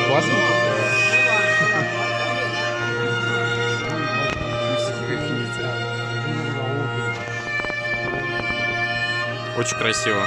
Классно. Усики. Очень красиво.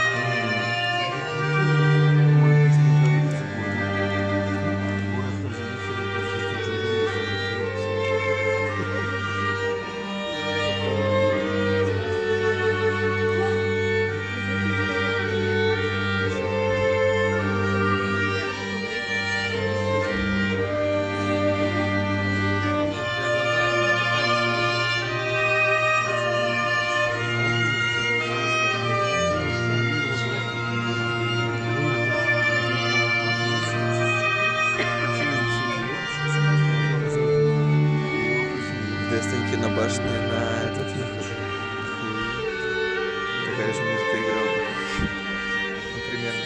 На башне на этот нахожу. Такая же музыка играла. Ну, примерно.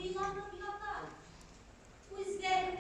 Уйланып ята. Үзләре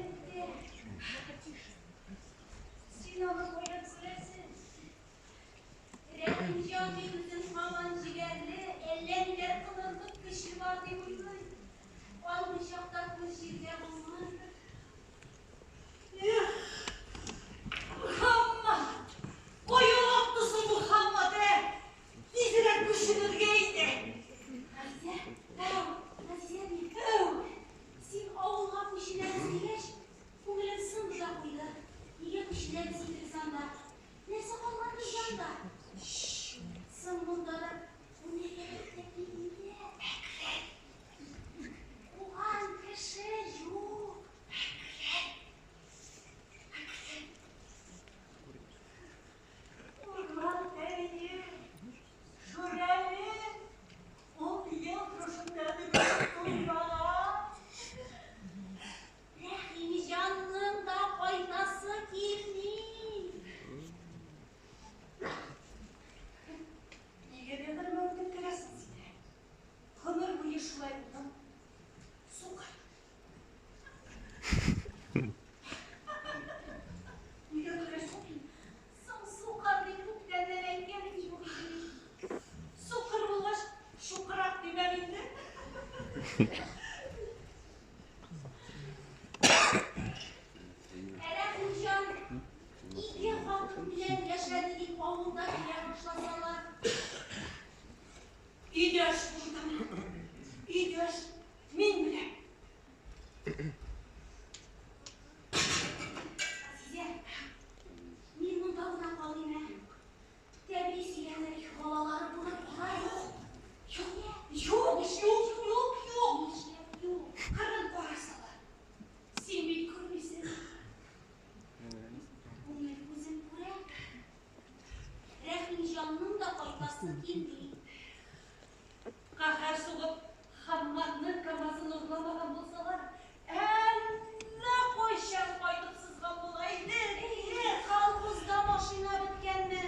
чыгасы килми. Каһәр сугып, Хамматның КАМАЗын урламаган булсалар, әллә кайчан кайтып сызган була иде. Әйе, колхозда машина беткәнме?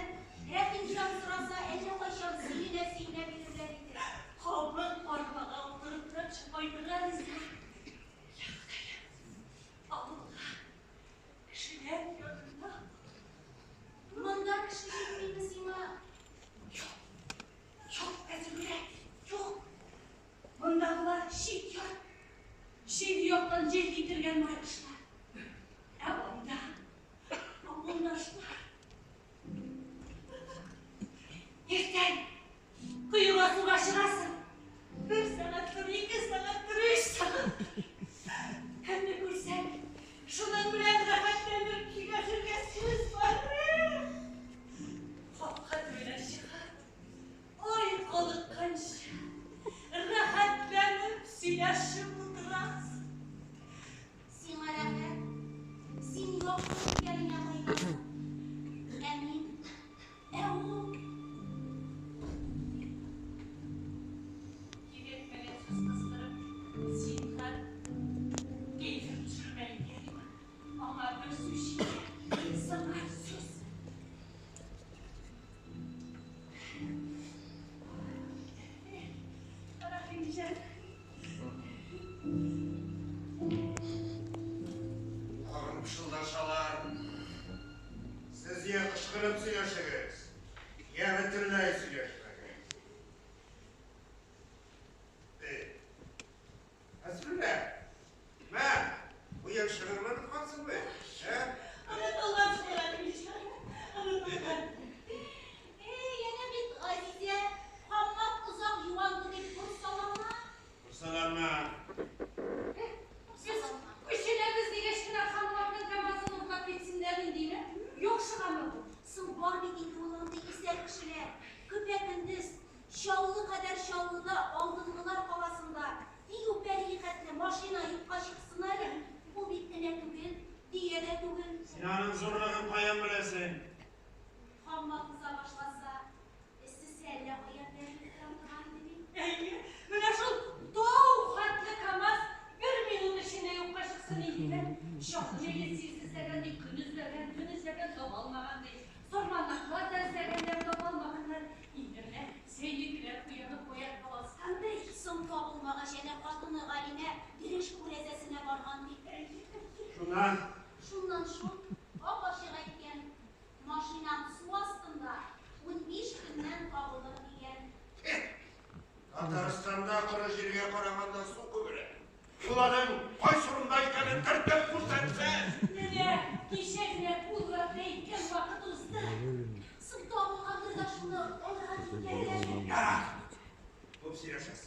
Рәхимҗан сораса, әллә кайчан сөенә-сөенә бирерләр иде. Кабык арбага утырып та кайтырга риза. Я Ходаем, авылга, кешеләр янына. Монда кеше җитмиме сиңа? Юк, юк, Әзүрә, юк. Мондагылар чит-ят, чит яктан җил китергән байкошлар. Ә анда авылдашлар. Иртән коега суга чыгасың. Бер сәгать тор, ике сәгать тор, өч сәгать тор. Кемне күрсәң, шуның белән рәхәтләнеп сөйләшергә сүз бар. Капка төбенә чыгып, ай калыкканчы рәхәтләнеп сөйләшеп утырасың. Сиңа рәхәт, син якты күргәнеңә кайтасың. Ә мин, ә ул? Кирәкмәгән сүз кыстырып, зинһар, кәефен төшермә инде. Аңа бер сүз җитә, сыңар сүз. Рәхимҗан. Тагын пышылдашалар. Сез я кычкырып сөйләшегез, я бөтенләй сөйләшмәгез. Эй, Әсрүлә, мә, бу ел шигырьне оныткансың бит, ә? Онытылган шул, Рәхимҗан, онытылган. Эй, әнә бит Газизә, Хаммат озак юанды дип борсалана. Борсаланма. Без күченәбез дигәч кенә Хамматның КАМАЗын урлап китсеннәр индеме? Яхшыгамы бу? Соң бар бит инде ул андый исәр кешеләр. Көпә-көндез Чаллы кадәр Чаллыда, алдынгылар каласында дию пәрие хәтле машина юкка чыксын әле. Ул бит энә түгел, дөя дә түгел. Син аның зурлыгын каян беләсең? Хаммат уза башласа, эссесе әллә кая бәрелеп тора торган иде бит. Әйе, менә шул тау хәтле КАМАЗ бер минут эчендә юкка чыксын инде. Чак милиция эзләгән ди, көн эзләгән, төн эзләгән, таба алмаган ди. Сарманнарда да эзләгәннәр, таба алмаганнар. Инде менә сәйнекеләр уянып аякка баскан ди. Соң табылмагач, әнә хатыны Галимә Дөреш күрәзәсенә барган бит. Шуннан?